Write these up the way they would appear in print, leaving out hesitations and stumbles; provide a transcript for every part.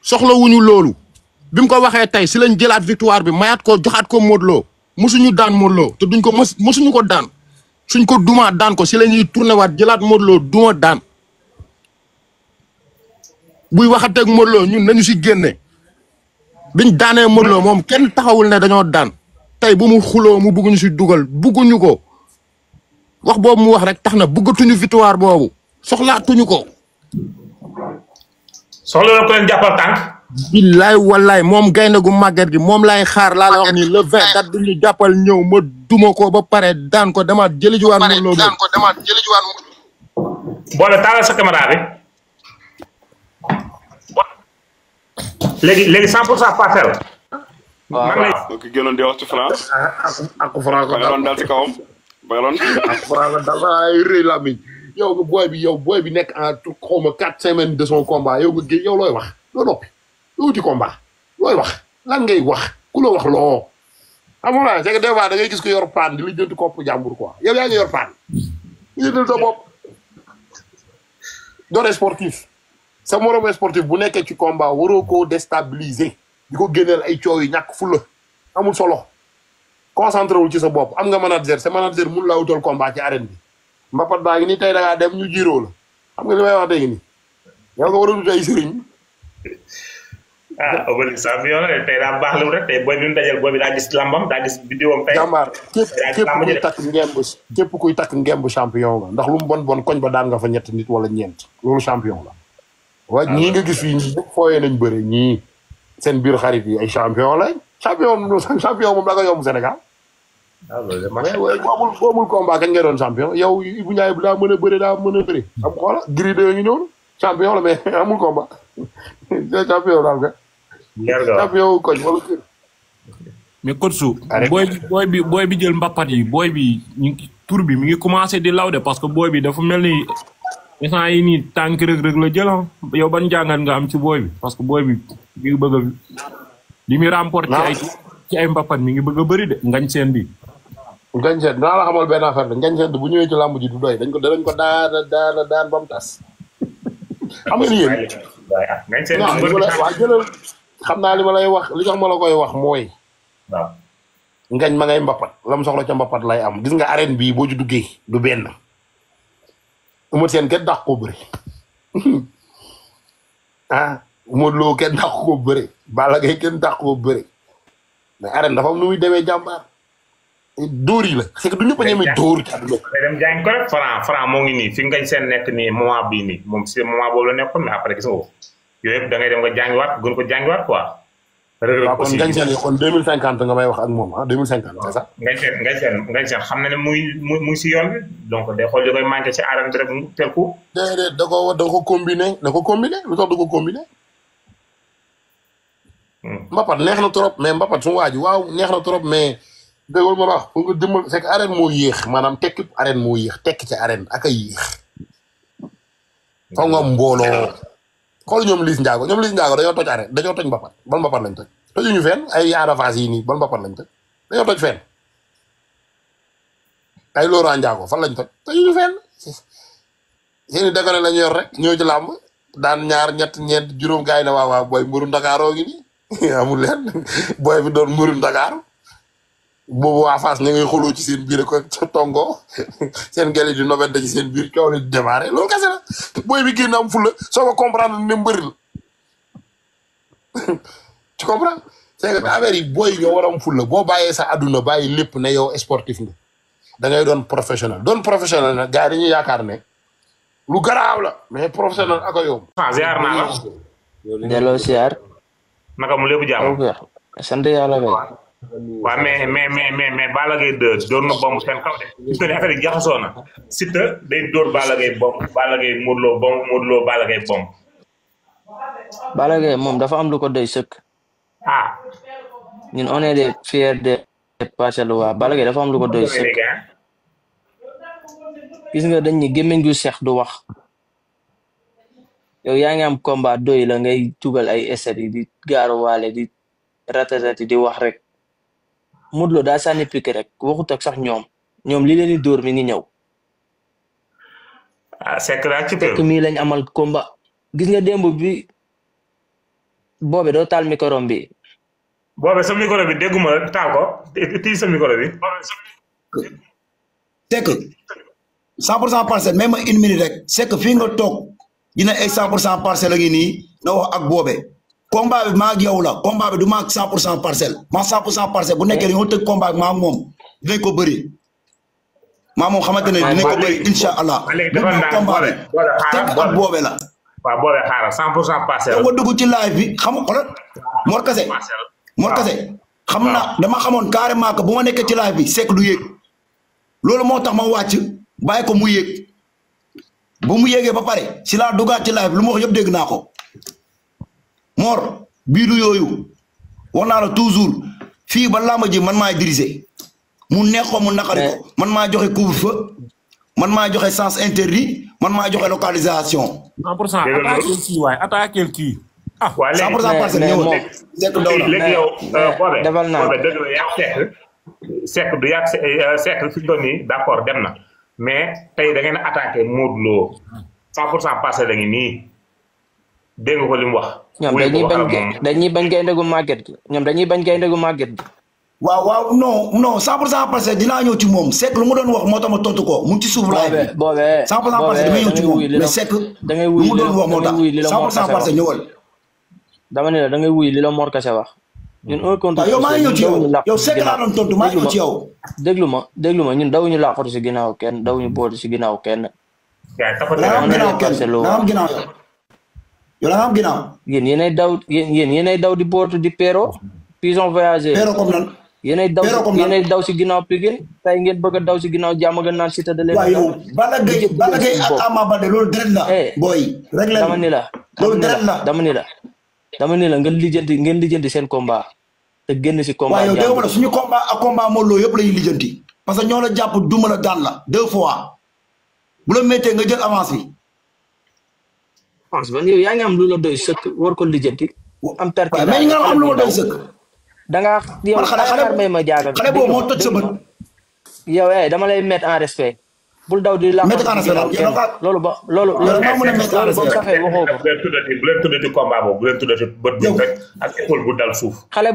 soxlawuñu loolu bi mu ko waxee tey si lañ jëlaat victoire bi mayaat ko joxaat ko Modou Lo mosuñu daan Modou Lo te duñ ko mosuñu ko daan suñ ko duma daan ko si la ñuy tourné waat jëlaat Modou Lo duma daan buy waxateeg Modou Lo ñun nañu si génne biñ daanee Modou Lo moom kenn taxawul ne dañoo daan tey bu mu xuloo mu bugguñu si dugal bugguñu ko wax boobu mu wax rek tax na buggatuñu victoire boobu soxlaatuñu ko. soxla na ko leen jàppal tànk. billaay wallaay moom gaynde gu màgget gi moom laay xaar laa la wax ni le 20 date bi ñu jàppal ñëw ma duma ko ba pare daan ko demaat jëli jiwaat Modou Lo boole taalal sa caméra bi. léegi 100% parcelle. waaw donc gënoon di wax ci France. ak France ba nga doon dal ci kawam. ba nga doon ak France dal ay rëy lamiñ yow nga booy bi nekk en xaw ma 4 semaines de son combat yow nga yow looy wax loo noppi loo wuti combat looy wax lan ngay wax ku la wax loo xam nga c'est que des fois da ngay gis ko yor paan di la jënd kopp jàmbur quoi yow yaa ngi yor paan di jëndal sa bopp doon sportif sa morom sportif bu nekkee ci combat waroo koo déstabiliser di ko génneel ay coow yi ñàkk fula amul solo concentré wul ci sa bopp am nga manager sa manager mun laa wutal combat ci arène bi mbapat baa ngi nii tey da ngaa dem ñu jiiroo la xam nga li may wax dégg ni yow nga war a dut ay sëriñ. Obali champion la tey daa baax lu rek tey booy bi mu dajal booy bi daa gis lambam daa gis vidéo am tey. jàmbaar képp kuy takk ngemb champion nga ndax lu mu bon koñ ba daan nga fa ñett nit wala ñeent loolu champion la. waaye ñii nga gis fii nii ñëpp fooyee nañ bëre ñii seen biir xarit yi ay champion lañ champion moom da nga yomb Sénégal. waaw loolu de man boo amul combat kañ nga doon champion yow Ibou Ndiaye daa mën a bëre daa mën a bëre. am xoola Gris 2 ngi ñëw champion la mais amul combat champion daal nga. champion koñ wala kër. mais coach su booy bi jël mbappat yi booy bi tur bi mi ngi commencé di law de parce que booy bi dafa mel ni instant yi nii tànk rëg-rëg la jël yow ban jàngat nga am ci booy bi parce que booy bi mi ngi bëgg a li muy remporté ci ay mbappat mi ngi bëgg a bëri de ngañ seen bi. ngañ seen dinaa la xamal benn affaire de ngañ seen bu ñëwee ci làmb ji du doy danañ ko daan ba mu tas. xam nga ni yéen. waaw jëlal xam naa li ma lay wax li tax ma la koy wax mooy. waaw. ngañ ma ngay mbappat la mu soxla ca mbappat lay am gis nga arène bii boo ci duggee du benn. Eumeu Sène kenn dàq koo bëri Modou Lo kenn dàq koo bëri Balla Gaye kenn dàq koo bëri mais arène dafa am nu muy demee jàmbaar dóor yi la c'est que du ñëpp a ñeme dóor ci àdduna. mais dem jàng ko rek Franc moo ngi nii fi ngañ seen nekk nii moment bii nii moom si moment boobu la nekkoon mais après gis nga ko yooyu yëpp da ngay dem nga jàngiwaat gën ko jàngiwaat quoi. waaw kon ngañ seen kon 2050 nga may wax ak moom 2050 c'est ça. ngañ seen xam na ne muy si yoon bi donc day xool li koy manqué ci arène bi rek mu tel ko. déedéet da ko combiné lu tax du ko combiné. Mbapat neex na trop mais Mbapat su waa ji waaw neex na trop mais déggoo ma wax pour nga dimbal c'est que arène moo yéex maanaam tekki arène moo yéex tekki ci arène ak a yéex. foog nga mbooloo. xool ñoom Liss Ndiago dañoo toj arène dañoo toj Mbapat ban Mbapat lañ toj tojuñu fenn ay arafas yi nii ban Mbapat lañ toj dañoo toj fenn ay Laurent Ndiago fan lañ toj tojuñu fenn seeni dagane lañu yor rek ñëw ci làmb daan ñaar ñett ñeent juróom gaay na waaw booy mburu Ndakaaroo gi nii amul leen booy bi doon mburu Ndakaar boobu waa Fass ñu ngay xuloo ci seen biir ko tongo seen gel di nobente ci seen biir coow li di démarré loolu kese la booy bi génn am fulla soo ko comprendre ne mbëri la tu comprends c'est que affaire yi booy ñoo war a am fulla boo bàyyee sa àdduna bàyyi lépp ne yow sportif nga da ngay doon professionnel nag gars yi dañuy yaakaar ne lu garaaw la mais professionnel ak a yomb. ziar naa la. delloo ziar. naka mu lépp jàmm. sant yàlla kay. waaw mais Balla Gaye 2 door na bomb seen kaw de gis nga ne affaire yi jaxasoo na Siteu day door Balla Gaye bomb Balla Gaye Modou Lo bomb Modou Lo Balla Gaye bomb. Balla Gaye moom dafa am lu ko doy sëkk. ñun on est des fiers de Parcelles waa Balla Gaye dafa am lu ko doy sëkk. gis nga dañ ni gémmiñ gu seex du wax. yow yaa ngi am combat doy la ngay tugal ay essais yi di gaaruwaale di ratatati di wax rek. Modou Lo daa sànni piqué rek waxut ak sax ñoom li leen di dóor mi ngi ñëw. c'est que fekk mii lañ amal combat gis nga démb bi boobe doo taal micro bi. boobe sa micro bi dégguma taal ko tii sa micro bi. c'est que 100% parcelle même une minute rek c'est que fii nga toog dina ay 100% parcelle la ngi nii na wax ak boobe combat bi maa ak yow la combat bi du maa ak 100% parcelle maa 100% parcelle bu nekkee dañoo tëgg combat bi maa ak moom dinañ ko bëri maa moom xamante ne dinañ ko bëri incha allah. léegi dafa naan combat bi teg ak boobe la. waaw boobe xaaral 100% parcelle. yow nga dugg ci live bi xam nga xoolal Mor Kase xam naa dama xamoon carrément que bu ma nekkee ci live bi Seck du yéeg loolu moo tax ma wàcc bàyyi ko mu yéeg bu mu yéegee ba pare si laa duggaat ci live bi lu ma wax yëpp dégg naa ko Mor bii du yooyu wax naa la toujours fii ba làmb ji man maay diriger mu neex ko mu naqari ko man maa joxe couvre-feu man maa joxe sens interdit man maa joxe localisation. 100% attaqué kii waaye attaqué kii. ah waa léegi 100% parcelle ñëwul Seck daw la léegi yow boobe defal naa boobe dëgg la yaa Seck du yaa Seck fi mu toll nii d'accord dem na mais tey da ngeen a attaqué Modou Lo 100% parcelle la ngi nii dégg nga ko li mu wax. ñoom dañuy bañ gaynde gu màgget gi ñoom dañuy bañ gaynde gu màgget gi. waaw non 100% parcelle dinaa ñëw ci moom Seck lu mu doon wax moo tax ma tontu ko mu ngi ci suuf laay bi. boobee 100% parcelle damay ñëw ci moom mais Seck lu mu doon wax moo tax 100% parcelle ñëwal. dama ne la da ngay wuy li la Mor Kase wax. ñun un contre yow maa ngi ñëw ci yow yow Seck laa doon tontu maa ngi ñëw ci yow. déglu ma ñun dawuñu laaxatu si ginnaaw kenn dawuñu booti si ginnaaw kenn. da nga am ginnaaw kenn da nga am ginnaaw yow da nga am ginnaaw. yéenay daw di bootu di pero pison voyageur. pero comme nan. yéenay daw si ginnaaw Pikine tey ngeen bëgg a daw si ginnaaw jàmm nga naan Siteu da leen. waaw yow Balla Gaye ak Ama Baldé loolu deret la. booy rek la dama ni la loolu deret la dama ni la ngeen lijjanti seen combat te génn si combat. waaw yow dégg nga suñu combat ak combat Modou Lo yëpp la ñuy lijjanti parce que ñoo la jàpp duma la daan la 2 fois bu la méttee nga jël avance bi. avance ban yow yaa ngi am lu la doy sëkk war ko lijjanti. am tarki waaw mais nga am lu ma doy sëkk. da ngaa yow xale may ma jaagal. xale boobu moo toj sa bët. yow dama lay mettre en respect. bul daw di la loolu ba loolu boobu safee waxoo ko. bu leen tuddati combat boobu bu leen tuddati bët bi rek ak épaule bu dal suuf. xale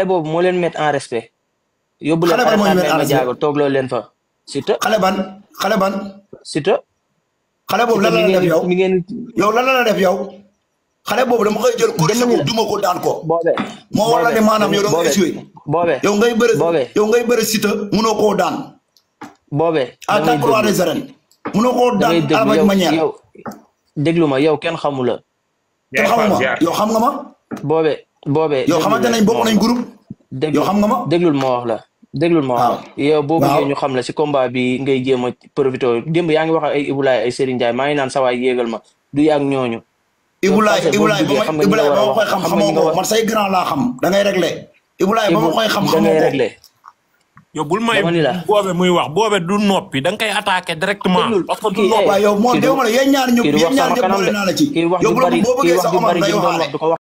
boobu moo leen mettre en respect. yóbbu leen xale may ma jaagal toog loolu leen fa. Siteu xale ban. Siteu. xale boobu lan la def yow yow lan la def yow. xale boobu dama koy jël course ko duma ko daan ko. moo war la ne maanaam yow da nga échoué. yow ngay bëre Siteu mënoo koo daan. en tant que roi des arènes mënoo koo daan avec manière. déglu ma yow kenn xamu la. kenn xamu ma yow xam nga ma. yow xamante nañ bokk nañ groupe. yow xam nga ma déglul ma wax la. yow boo bëggee ñu xam la si combat bi ngay jéem a profité démb yaa ngi wax ay Ibulaay ay Serigne Ndiaye maa ngi naan sawaay yéegal ma du yàgg ñooñu. Ibulaay ba ma koy xam xamoo ko man say grand laa xam da ngay réglé. Ibulaay ba ma koy xam xamoo ko. yow bul may boobe muy wax boobe du noppi da nga koy attaqué directement. parce que du noppi waaw yow moo déw ma la yéen ñaar ñëpp boole naa la ci. yow boo bëggee sa Omar day wax